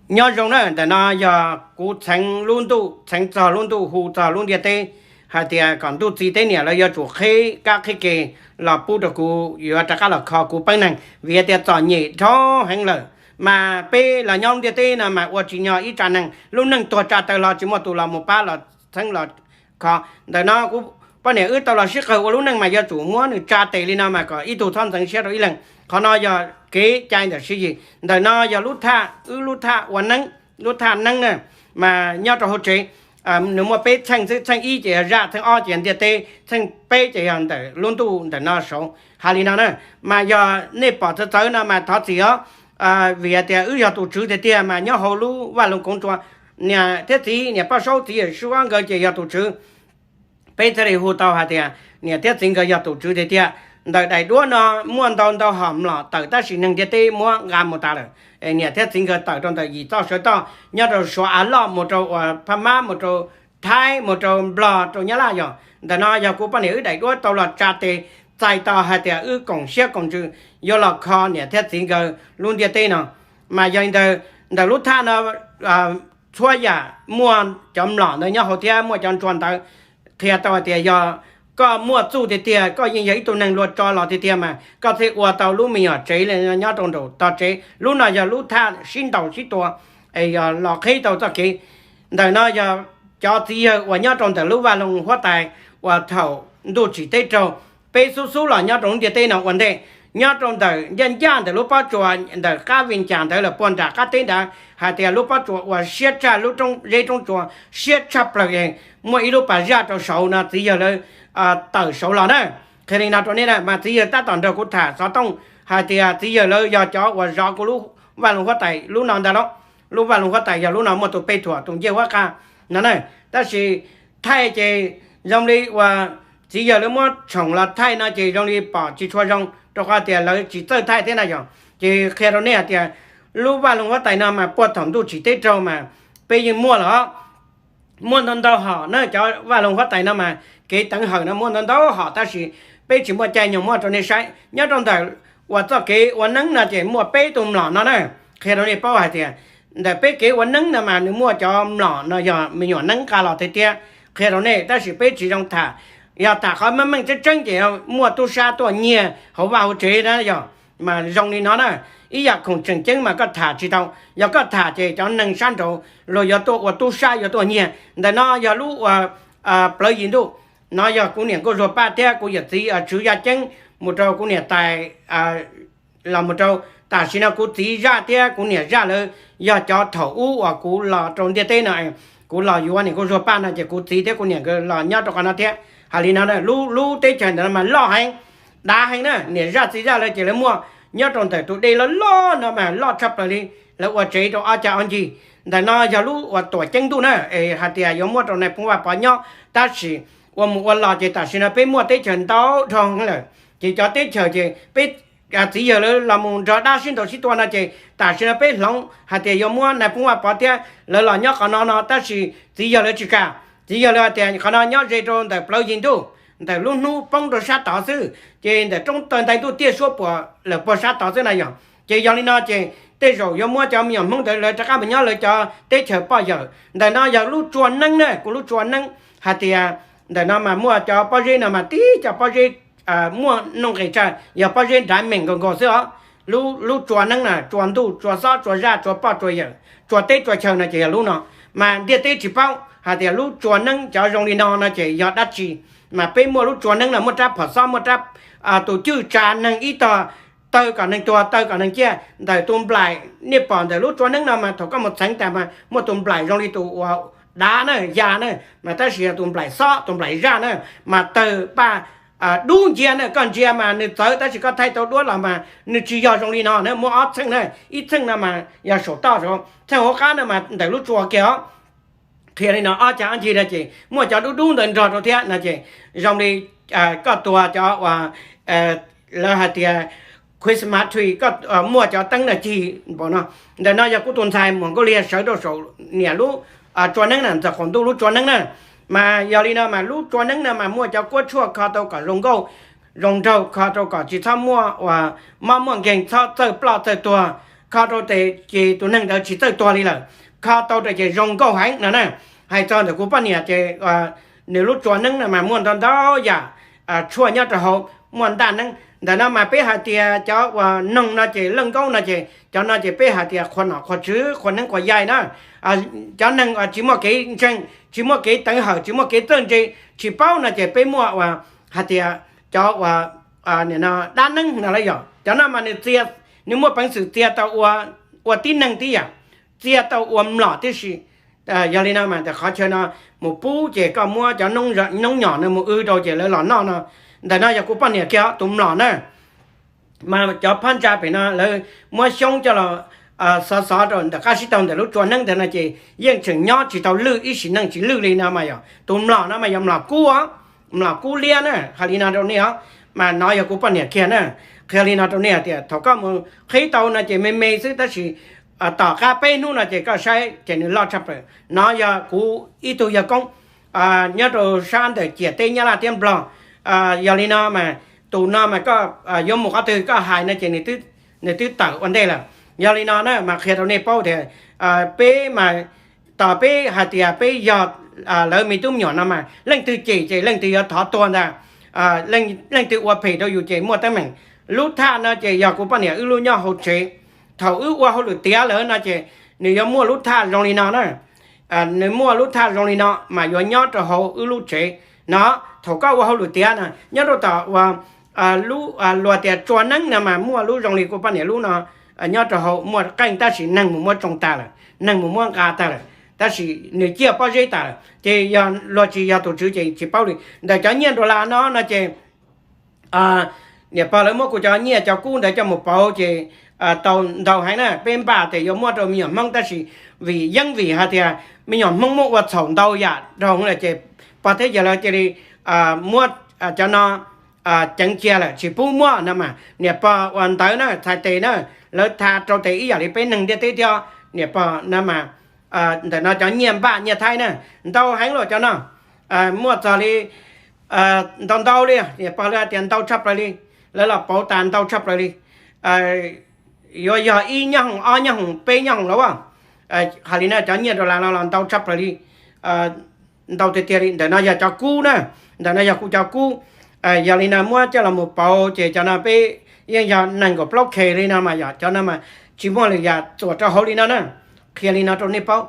Nyob zoo na, ntawm no yog kuv txheev lub ntuj, txheev txog lub ntuj, hu txog lub ntiaj teb hais tias kom ntuj txiv teb niam lawv yuav tsum qhib kab qhib ke los pub rau kuv yuav rov qab los kho kuv peeb neeg, vim tias txom nyem dhau heev lawm. Mas peb los nyob lub ntiaj teb no mas ua tsis nyog ib tsa neeg, lub neej tuag tsa taw hlo tsis muaj tus los mus pab los txheeb los kho. Ntawm no kuv poj niam wb tau los sib qawg ua lub neej mas yuav tsum muab nws tsa tes li no mas kom ib tug txhob ntxeev siab rau ib leeg. Qhov no yog kev cai ntawm siv yis. Ntawm no yog lub thaj, wb lub thaj ua neeb, lub thaj neeb na, mas nyob rau hauv tsev. Nws muaj peb txheej xwb, txheej ib ces yog zaj, txheej ob ces yog ntiaj teb, txheej peb ces yog ntawm lub ntuj ntawm no saud hais li no na. Mas yog nej pom txawv txawv no mas thov txim os, vim hais tias wb yog tus tswv tiag tiag mas nyob hauv lub vaj loog koov tsua, niam thiab txiv, niam poj saub txiv yawm suab nkawd ces yog tus tswv. Peb thiaj li hu tau hais tias niam thiab txiv nkawd yog tus tswv tiag tiag. Ntawm daim duab no muaj ntau ntau hom mlom tawm tab sis neeg ntiaj teb muab nqa mus tas lawm. Niam thiab txiv nkawd tawm rau ntawm yim txoj sawv toj nyob rau Suav av loj mus rau uas Phab Mab, mus rau Thaib, mus rau Nplog, rau Nyab Laj. Yog ntawm no yog kuv poj niam wb daim duab tau los tsa tes txais tau hais tias wb koom siab koom ntsws yuav los kho niam thiab txiv nkawd lub ntiaj teb no. Mas yog li ntawd, ntawm lub thaj no txhua yam muaj cov mlom ntawd nyob hauv thiab muaj cov ntsua ntawd. Qhia tau hais tias yog koj muaj txuj tiag tiag, koj yeej yog ib tug neeg luag tso los tiag tiag mas koj thiaj ua tau lub me nyuam tsev nyob rau nraum tog tsev. Lub no yog lub thaj sib ntaus sib tua, yog los qhib tau txoj kev. Ntawm no yog cov txiv yawg uas nyob rau ntawm lub vaj loog huab tais uas thaum ntuj tsim teb raug, peb xub xub los nyob rau lub ntiaj teb no ua ntej. Nyob rau ntawm ncaj ncaj ntawm lub pob tsuas ntawm qab Vees Cas ntawd lawm puag nram qab teb nrad, hais tias lub pob tsuas uas siab tshaj, lub zeb roob tsua siab tshaj plaws, muaj ib lub pas zaj rau saud no txiv yawg lawv tawm saud los na. Qhia li no rau nej na, mas txiv yawg tab tom nrog kuv tham xov tooj hais tias txiv yawg lawv yog cov uas zov kuv lub vaj loog huab tais lub no ntag lauj. Lub vaj loog huab tais yog lub no muaj tus pej thuam tus ncej huab qa no na. Tab sis thaij ces zoo li uas txiv yawg lawv muab tshoom los thaij no ces zoo li pom tsis tshua zoo rau qhov tias lawv tsis txawj thaij thiab na yog. Ces qhia rau nej hais tias lub vaj loog huab tais no mas puag thaum ntuj tsim teb raug mas peb yeej muaj los muaj ntau ntau hom na, cov vaj loog huab tais no mas kev teev hawm no muaj ntau ntau hom tab sis peb tsis muaj caij nyoog muab rau nej saib. Nyob rau ntawm uas txoj kev ua neeb no ces muaj peb tug mlom no na. Qhia rau nej paub hais tias ntawm peb kev ua neeb no mas nws muaj cov mlom no yog me nyuam neeb nqa los tiag tiag. Qhia rau nej tab sis peb tsis zoo tham, yog tham qhov meej meej tseeb tseeb ces muaj tub sab tuaj nyiag hauv vaj hauv tsev na yog. Mas zoo li no na, ib yam khoom tseem ceeb mas koj tham tsis tau, yog koj tham ces cov neeg sab nraud luag yuav tuaj ua tub sab yuav tuaj nyiag. Ntawm no yog lub uas plawv yim ntuj, no yog kuv niam Nkauj Zuag Paj thiab kuv yawm txiv Tswv Yaj Ceeb mus rau kuv niam tais los mus rau. Tam sim no kuv txiv zaj thiab kuv niam zaj lawv yog cov thaum ub uas kuv los rau ntiaj teb no, kuv los yuav niam Nkauj Zuag Paj no ces kuv txiv thiab kuv niam nkawd los nyob rau qhov no thiab. Hais li no, lub teb chaws ntawm no mas loj heev, dav heev na, niam zaj txiv zaj lawv ces lawv muaj nyob rau ntawm tus dej loj loj no mas loj tshaj plaws li, lawv ua tsev rau ob cag ob ncig. Ntawm no yog lub uas tuam ceeb ntuj na, es hais tias yuav muab rau nais phoo Vaj Pov nyob, tab sis ua mus ua los ces tam sim no peb muaj teb chaws ntau dhau heev lawm, ces cov teb chaws ces peb txiv yawg lawv los mus nrog dab sib ntaus sib tua no ces tam sim no peb hloov hais tias yuav muab nais phoo Vaj Pov thiab lawv los nyob qhov no no tab sis txiv yawg lawv tsis kam. Txiv yawg lawv hais tias qhov no nyob ze rau ntawm plawv yim ntuj, ntawm lub hnub poob rau sab tod xwb, ces ntawm roob tawg ntais ntuj tiaj suab puas lawm puag sab tod xwb na yog. Ces yog li no ces tej zaum yuav muab cov me nyuam Hmoob ntawd lawv rov qab mus nyob lawv cov teb chaws poj yawm. Ntawm no yog lub tsua neeb na, kuv lub tsua neeb hais tias ntawm no mas muaj cov pob zeb no mas tib cov pob zeb muaj nuj nqis tshaj, yog pob zeb nrad meem nkaus nkaus xwb os. Lub tsua neeb na, tsua ntuj, tsua xob, tsua zaj, tsua poj, tsua yawm, tsua teb tsua chaw no ces yog lub no. Mas ntiaj teb tsis paub hais tias lub tsua neeb cov zoo li no no ces yog dab tsi, mas peb muaj lub tsua neeb no muaj rab phom xob, muaj rab tus cwj tsa neeg ib tog, taw kom neeg tuag, taw kom neeg ciaj. Ntawm tus nplaim nej pom ntawm lub tsua neeb no mas thaum koj mus txheev tas mas muaj tus nplaim zoo li tus uas dav na, ya na, mas tab sis yog tus nplaim xob, tus nplaim zaj na, mas tawg paj dub ncia na, koj ntsia mas nws txawv tab sis koj thaij tau duab los mas nws tsis yog zoo li no na, muaj ob txheej na, ib txheej no mas yog saum toj, txheej hauv qab no mas ntawm lub tsua kiag os. Qhia li no ob cag ob ncig no ces muaj cov dub dub ntawd nrog rau thiab no ces zoo li koj tuag cov uas lawv hais tias Christmas tree, koj muaj cov teeb no cig npaum no. Ntawm no yog kuv tus ntxhais Muas Nkauj Liag sawv rau saum niam lub tsua neeb na, ntxawm qaum ntuj lub tsua neeb na. Mas yog li no mas lub tsua neeb no mas muaj cov kuab tshuaj kho tau kom zoo nkauj zoo nraug, kho rau kom tsis txhob muaj uas mob muaj nkeeg, txhob txawj ploj txawj tuag, kho rau tes ces tus neeg ntawd tsis txawj tuag li lawm, kho tau rau ces zoo nkauj heev no na. Hais txog ntawm kuv poj niam ces nws lub tsua neeb no mas muaj ntau ntau yam tshuaj nyob rau hauv, muaj ntaj neeb. Ntawm no mas peb hais tias cov uas noog no ces leej nkaub no ces cov no ces peb hais tias qhua nom qhua tswv qhua neeb qhua yaig na. Cov neeg uas tsis muaj kev ntseeg, tsis muaj kev teev hawm, tsis muaj kev txawj ntse, tsis paub no ces peb muaj uas hais tias cov uas dab neeb no los yog cov no mas nws txia, nws muaj peev xwm txia tau ua tib neeg tib yam, txia tau ua mlom tib si. Yog li no mas ntawm qhov chaw no mus pub ces koj muab cov noob nyom no mus w rau ces lawv los noj no. Ntawm no yog kuv poj niam kiag tus mlom na. Mas cov phab ntsa pem no lawv muab xyoob coj los xov xov rau ntawm qab sib taug ntawm lub tsua neeb ntawd no ces yeej tseem nyob tsis tau lwj, ib sim neej tsis lwj li no mas yog tus mlom no mas yog mlom kub os, mlom kub liab na. Hais li no rau nej os, mas no yog kuv poj niam kiag na. Qhia li no rau nej hais tias thaum koj mus qhib tau no ces me me xwb tab sis tom qab peb hnub no ces koj saib ces nws loj tshaj plaws. No yog kuv ib tug yawg koob nyob rau sab ntawm ciam teb Nyab Laj thiab Nplog. Yog li no mas tus no mas koj yuav mus qhov twg koj hais no ces nws twb tawm ua ntej lawm. Yog li no na mas qhia rau nej paub tias peb mas tos peb hais tias peb yog lawv me tub me nyuam no mas leej twg cem ces leej twg yuav thov tuag ntag. Leej twg ua phem rau yus ces muaj teeb meem. Lub thaj no ces yog kuv poj niam wb lub nyob hauv tsev. Thaum wb ua hauj lwm tiav lawm no ces nws yuav muaj lub thaj zoo li no na. Nws muaj lub thaj zoo li no mas yuav nyob rau hauv wb lub tsev no. Thaum koj ua hauj lwm tiav no nyob rau tom uas lub luag tias tsua neeb no mas muaj lub zoo li kuv poj niam lub no nyob rau hauv muaj qeej tab sis neeg mus muab tsoo tag lawm, neeg mus muab nqa tag lawm, tab sis nws ciaj pob zeb tas lawm ces yog luag tsis yog tus tswv ces tsis paub li. Ntawm cov nyiaj dollar no no ces niam pog lawv muab kuv cov nyiaj cov kub ntawd coj mus pauv ces tau ntau heev na. Peb npaj tias yuav muab rau me nyuam Hmoob tab sis vim yeeb vim hais tias me nyuam Hmoob muab ua txhaum ntau yam rau lawm ces pog thiab yawg lawv cia li muab cov no ceev cia lawm tsis pub muab no mas niam pog uas ntawd na txhais tes na, lawv tha rau tes ib yam li peb neeg ntiaj teb thiab. Niam pog no mas ntawm no cov nyiaj npaj nyiaj Thaib na ntau heev lawm cov no. Muaj txog li ntau ntau li, niam pog lawv hais tias ntau tshaj plaws li, lawv los pauv tas ntau tshaj plaws li. Yuav yog ib nyoob hoom ob nyoob hoom peb nyoob hoom los as. Hais li no cov nyiaj dollar no los ntau tshaj plaws li, ntau tiag tiag li. Ntawm no yog cov kub na, ntawm no yog kuv cov kub. Yog li no muab coj los mus pauv ces cov no peb yeej yog nees nkaum plaub K li no mas yog cov no mas tsis muaj lwm yam txuam rau hauv li no na. Qhia li no rau nej paub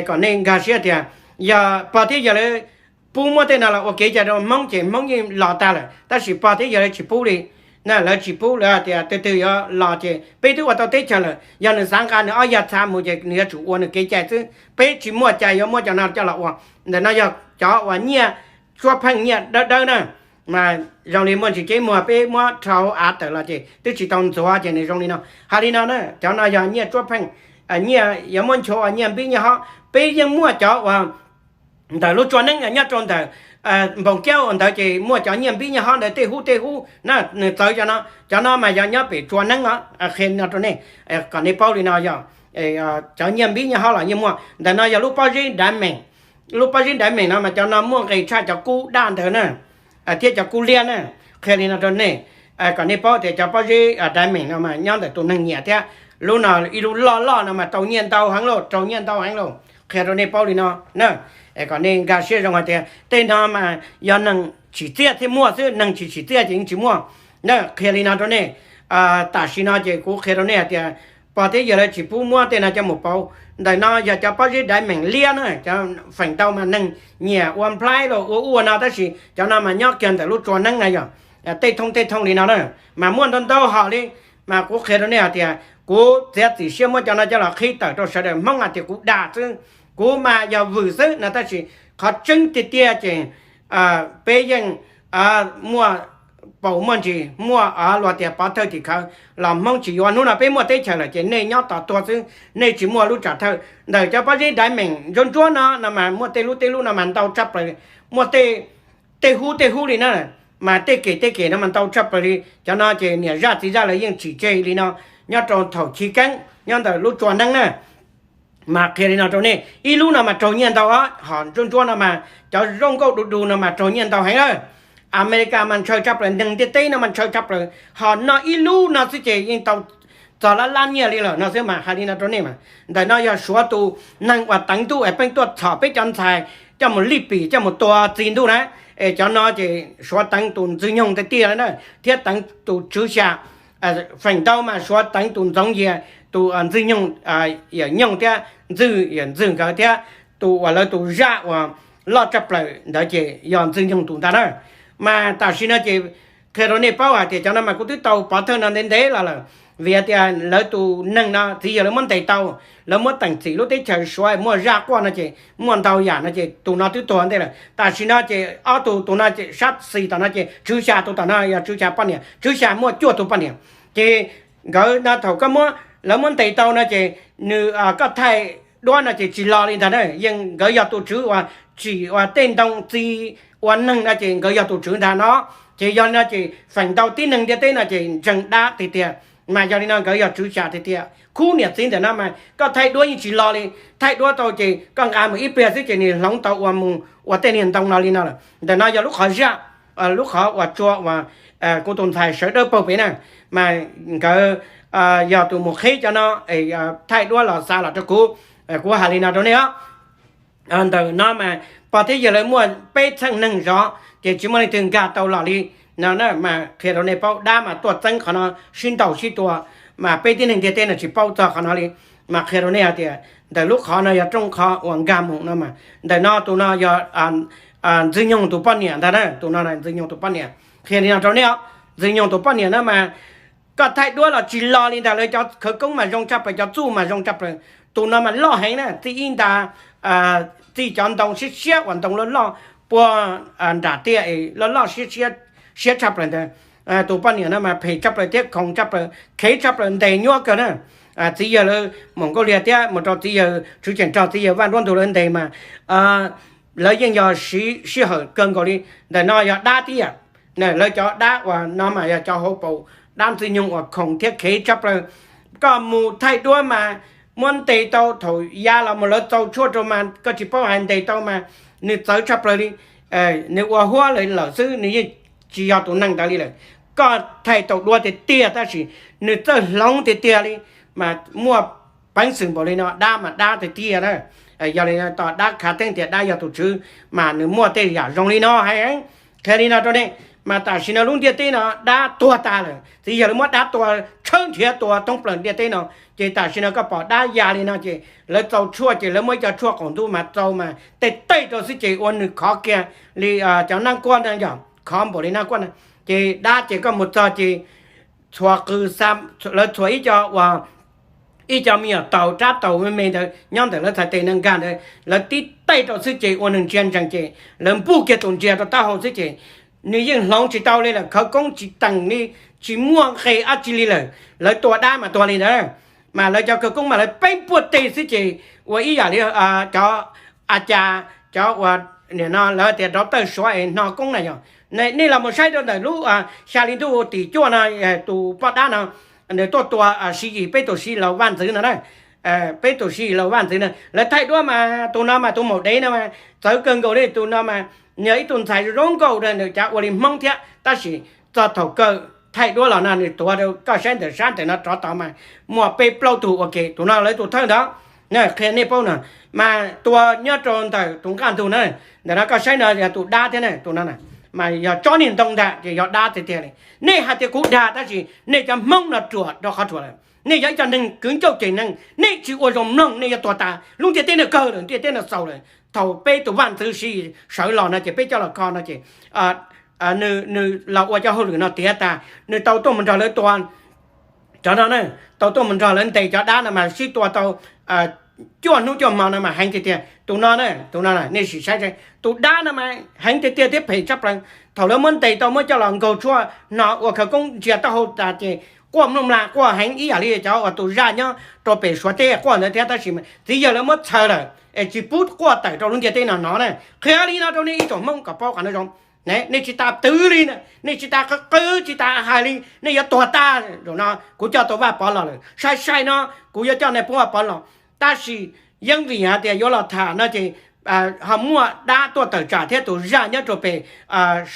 kom nej nkag siab tias yog pog thiab yawg lawv pub muab tej no los ua kev cai rau Hmoob ces Hmoob yeej los tag lawm tab sis pog thiab yawg lawv tsis pub li na. Lawv tsis pub, lawv hais tias twg twg yuav los ces peb twb ua tau teb chaws lawm, yog nws xav nqa nws ob yag txha mus ces nws yuav tsum ua nws kev cai xwb, peb tsis muaj cai yuav muab cov no coj los ua. Ntawm no yog cov uas nyiaj tsuab pheej nyiaj dawb dawb na, mas zoo li muaj ntsis keb muag peb muab rau av tawm los ces twb tsis tau ntxuav ces nws zoo li no. Hais li no na, cov no yog nyiaj tsuab pheej, nyiaj yuav muab nchuav ua nyiaj npib nyiaj hob. Peb yeej muaj cov uas ntawm lub tsua neeb nyob rau ntawm npoos kiab ntawd ces muaj cov nyiaj npib nyiaj hob ntawd tej hub tej hub na, nws txawv cov no. Cov no mas yog nyob pem tsua neeb os. Qhia no rau nej kom nej paub li no yog cov nyiaj npib nyiaj hob los yeej muaj. Ntawm no yog lub pob zeb daiv meem, lub pob zeb daiv meem no mas cov no muaj nqis tshaj cov kub daj ntawd na, thiab cov kub liab na. Qhia li no rau nej kom nej paub tias cov pob zeb daiv meem no mas nyob ntawm tus neeg nyiam thiab. Lub no ib lub loj loj no mas raug nyiaj ntau heev lauj, raug nyiaj ntau heev lauj. Qhia rau nej paub li no na, kom nej nkag siab zoo hais tias tej no mas yog neeg tsim txiaj thiaj muaj xwb, neeg tsis tsim txiaj ces yeej tsis muaj na. Qhia li no rau nej. Tam sim no ces kuv qhia rau nej hais tias pog thiab yawg lawv tsis pub muab tej no coj mus pauv. Ntawm no yog cov pob zeb daiv meem liab na, cov feem ntau mas neeg nyiam ua nplaib los ua ua no tab sis cov no mas nyob kiag ntawm lub tsua neeb na yog tej thooj tej thooj li no na, mas muaj ntau ntau hom li. Mas kuv qhia rau nej hais tias kuv txiav txim siab muab cov no coj los qhib tawm rau sawv daws Hmoob hais tias kuv dag xwb, kuv mas yog vwm xwb no tab sis qhov tseeb tiag tiag ces peb yeej muaj paus muaj ntsis, muaj luag tias pov thawj tim khawv los Hmoob tsis yuav. Hnub no peb muaj teb chaws lawm ces nej nyob tos tuag xwb, nej tsis muaj lub tsam thawj. Ntawm cov pob zeb daiv meem ntsuab ntsuab no no mas muaj tej lub tej lub no mas ntau tshaj plaws, muaj tej hub tej hub li na, mas tej kem tej kem no mas ntau tshaj plaws li. Cov no ces niam zaj txiv zaj lawv yeej tsim tseg li no nyob rau thaum chiv keeb nyob ntawm lub tsua neeb na. Mas qhia li no rau nej, ib lub no mas raug nyiaj ntau os, hom ntsuab ntsuab no mas cov zoo nkauj du du no mas raug nyiaj ntau heev lawm. Amelikas mas ntshaw tshaj plaws, neeg ntiaj teb no mas ntshaw tshaj plaws, hom no ib lub no xwb ces yeej tau txog lab lab nyiaj li lawm no xwb mas hais li no rau nej mas. Ntawm no yog Suav tus neeg uas teev ntuj es pheej tuaj txhom peb cov ntxhais coj mus lij pim coj mus tua txi ntuj na. Es cov no ces Suav teev tus Ntxwg Nyoog tiag tiag na, thiab teev tus Tswv Xya. Feem ntau mas Suav teev tus Ntxoov Yias, tus Ntxwg Nyoog, Yawm Nyoog thiab Ntxwg, Yawm Ntxwg nkawd thiab tus uas lawv tus zaj uas loj tshaj plaws ntawd ces yog Ntxwg Nyoog tus ntag na. Mas tam sim no ces qhia rau nej paub hais tias cov no mas kuv twb tau pov thawj no ntev ntev los lawm, vim tias lawv tus neeg no txiv yawg lawv muab ntes tau, lawv muab teem txim lub teb chaws Suav muaj zaj quaj no ces muaj ntau yam no ces tus no twb tuag ntej lawm. Tam sim no ces ob tug, tus no sab xis tom no ces Tswv Xya, tus tom no yog Tswv Xya poj niam, Tswv Xya muaj cuaj tus poj niam. Ces nkawd no thaum koj muab, lawv muab ntes tau no ces nws, koj thaij duab no ces tsis lo li ntag na, yeej nkawd yog tus tswv uas tsim uas tej ntoo txi ua neeg no ces nkawd yog tus tswv ntag no. Ces yog li no ces feem ntau tib neeg ntiaj teb no ces ntseeg dab tiag tiag, mas yog li no nkawd yog Tswv Xya tiag tiag. Khub niam txiv ntawm no mas koj thaij duab yeej tsis lo li, thaij duab tau ces koj nqa mus ib pliag xwb ces nws hloov tau ua mus ua tej niag ntoo no li no lawm. Ntawm no yog lub qhov zaj, lub qhov uas tsua uas kuv tus ntxhais sawv dawb paug pem na, mas nkawd yog tus mus qhib cov no, thaij duab los xa los rau kuv, kuv hais li no rau nej os. Ntawm no mas pog thiab yawg lawv muaj peb txheej neeg zov ces tsis muaj leej twg nkag tau los li no na. Mas qhia rau nej paub dab mas tuaj txeeb qhov no sib ntaus sib tua, mas peb tib neeg ntiaj teb no tsis paub txog qhov no li. Mas qhia rau nej hais tias ntawm lub qhov no yog rooj qhov uas nkag mus no mas ntawm no tus no yog Ntxwg Nyoog tus poj niam ntag na, tus no Ntxwg Nyoog tus poj niam. Qhia li no rau nej os, Ntxwg Nyoog tus poj niam no mas koj thaij duab los tsis lo li ntag, lawv cov khawv koob mas zoo tshaj plaws, cov txuj mas zoo tshaj plaws. Tus no mas loj heev na, txij ib nta, txij cov ntoo siab siab uas ntoo loj loj puag nram tiaj es loj loj siab siab tshaj plaws ntawd. Tus poj niam no mas phem tshaj plaws thiab khoom tshaj plaws, khev tshaj plaws, ntes nyuaj kawg na. Txiv yawg lawv Moos Nkauj Liag thiab mus rau txiv yawg Tswv Tseem Rog, txiv yawg Vaj Duab Ntug lawv ntes mas lawv yeej yog siv sij hawm kawg nkaus li. Ntawm no yog dab tib yam. Lawv cov dab uas no mas yog cov hauv paus dab Ntxwg Nyoog uas khoom thiab khev tshaj plaws. Koj mus thaij duab mas muab ntes tau thaum ya los mus lawv txaus tshuaj rau mas koj tsis paub hais ntes tau mas nws txawv tshaj plaws li. Nws ua huab lawm xwb, nws yeej tsis yog tus neeg ntawd li lawm. Koj thaij tau duab tiag tiag tab sis nws txawj hloov tiag tiag li, mas muaj peev xwm npaum li no, dab mas dab tiag tiag na. Yog li no tos dab khav theeb tias dab yog tus tswv mas nws muaj tej yam zoo li no heev. Qhia li no rau nej, mas tam sim no lub ntiaj teb no dab tuag tas lawm, txiv yawg lawv muab dab tua, tshawb nrhiav tua thoob plaws ntiaj teb no. Ces tam sim no koj pom dab ya li no ces lawv txaus tshuaj ces lawv muab ib co tshuaj qaum ntuj mas txaus mas tej tej rau xwb ces ua nws khov kiag li cov nab kuab na, yog khov npaum li nab kuab na. Ces dab ces koj mus txog ces txhuam qws, lawv txhuam ib co uas ib co me nyuam taus, rab taus me me ntawd nyob ntawm lawv txhais tes nees nkag ntawd, lawv tib tej rau xwb ces ua nws ntsia ntsees ces lawv npuj kiag tus ntsia rau taub hau xwb ces nws yeej hloov tsis tau li lawm, khawv koob tsis teem li, tsis muaj nqe dab tsi li lawm. Lawv tua dab mas tua li ntawd, mas lawv cov khawv koob mas lawv peeb puag teg xwb ces ua ib yam li cov a cas, cov uas nim no lawv tias rov tawj Suav es hno koob na yog. Nej los mus saib rau ntawm lub xya li ntuj tim cuaj no, tus poj dab no nws tuaj tua Siv Yis, peb tus Siv Yis Laus Vaj Ntxwv no na. Peb tus Siv Yis Laus Vaj Ntxwv no lawv thaij duab mas tus no mas tus maum dev no mas txawv kawg nkaus li, tus no mas nws yog ib tug ntxhais zoo nkauj, nws cav ua li Hmoob thiab tab sis txog thaum kawg thaij duab los no nws tuav rau, koj saib ntawm sab ntawm no rov tod mas muaj peb plaub tug ua ke, tus no lawv tus thawj ntawd. Qhia nej paub no, mas tua nyob rau ntawm tus nqaj ntug na, ntawm no koj saib no yog tus dab thiab na, tus no mas yog tsob niag ntoo ntag ces yog dab tiag tiag li. Nej hais tias kuv dag tab sis nej cov Hmoob no ruam rau qhov ruam lawm. Nej yog ib co neeg kwv ncauj ceg neeg, nej tsis ua zoo mloog nej yuav tuag tas. Lub ntiaj teb no kawg lawm, ntiaj teb no xaus lawm. Thaum peb tus Vaj Ntxwv Siv Yis sawv los no ces peb coj los kho no ces nws los ua cov hauj lwm no tiav tas, nws tau tuaj mus nrog lawv tua cov no na, tau tuaj mus nrog lawv ntes cov dab no mas sib tua tau cuaj hnub cuaj hmo no mas heev tiag tiag. Tus no na, tus no nej sim saib, tus dab no mas heev tiag tiag thiab phem tshaj plaws. Thaum lawv muab ntes tau muab coj los nkaug tshuaj hno ua khawv koob ntsia taub hau tas ces quaj mloog mlag, quaj heev ib yam li cov uas tus zaj nyob rau pem Suav teb quaj ntawd thiab, tab sis txiv yawg lawv muab txhaws lawm es tsis pub quaj tawm rau lub ntiaj teb no hnov na. Qhia li no rau nej ib tsoom Hmoob kom paub qhov no zoo. Nej tsis tas twv li na, nej tsis tas qw qw tsis tas hais li, nej yuav tuag tag. Zaum no kuv coj tau Vaj Pov los lawm, sai sai no kuv yuav coj nej pub Vaj Pov los. Tab sis yeej vim hais tias yuav los tham no ces ho muaj dab tuaj tawm tsam thiab tus zaj nyob rau pem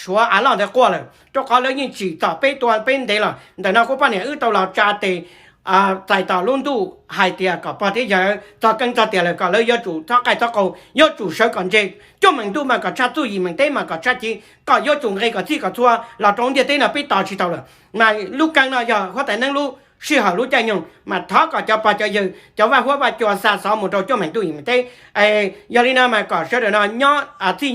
Suav av loj ntawd quaj lawm, rau qhov lawv yeej tsim txom peb tua peb ntev los. Ntawm no kuv poj niam wb tau los tsa tes txais tos lub ntuj hais tias kom pog thiab yawg txog keeb txog tiam lawm kom lawv yuav tsum txhob qaij txhob qaug, yuav tsum sawv kom ntse. Cuaj meem ntuj mas kom tshaj txuj, yim meem teb mas kom tshaj chiv, kom yuav tsum nqis kom txhij kom txhua los rau ntiaj teb no peb tos tsis tau lawm. Mas lub keeb no yog huab tais neeb lub sij hawm lub caij nyoog mas thov kom cov pog cov yawg cov vaj huab vaj cua xa xov mus rau cuaj meem ntuj yim meem teb. Yog li no mas kom sawv daws no nyob txhij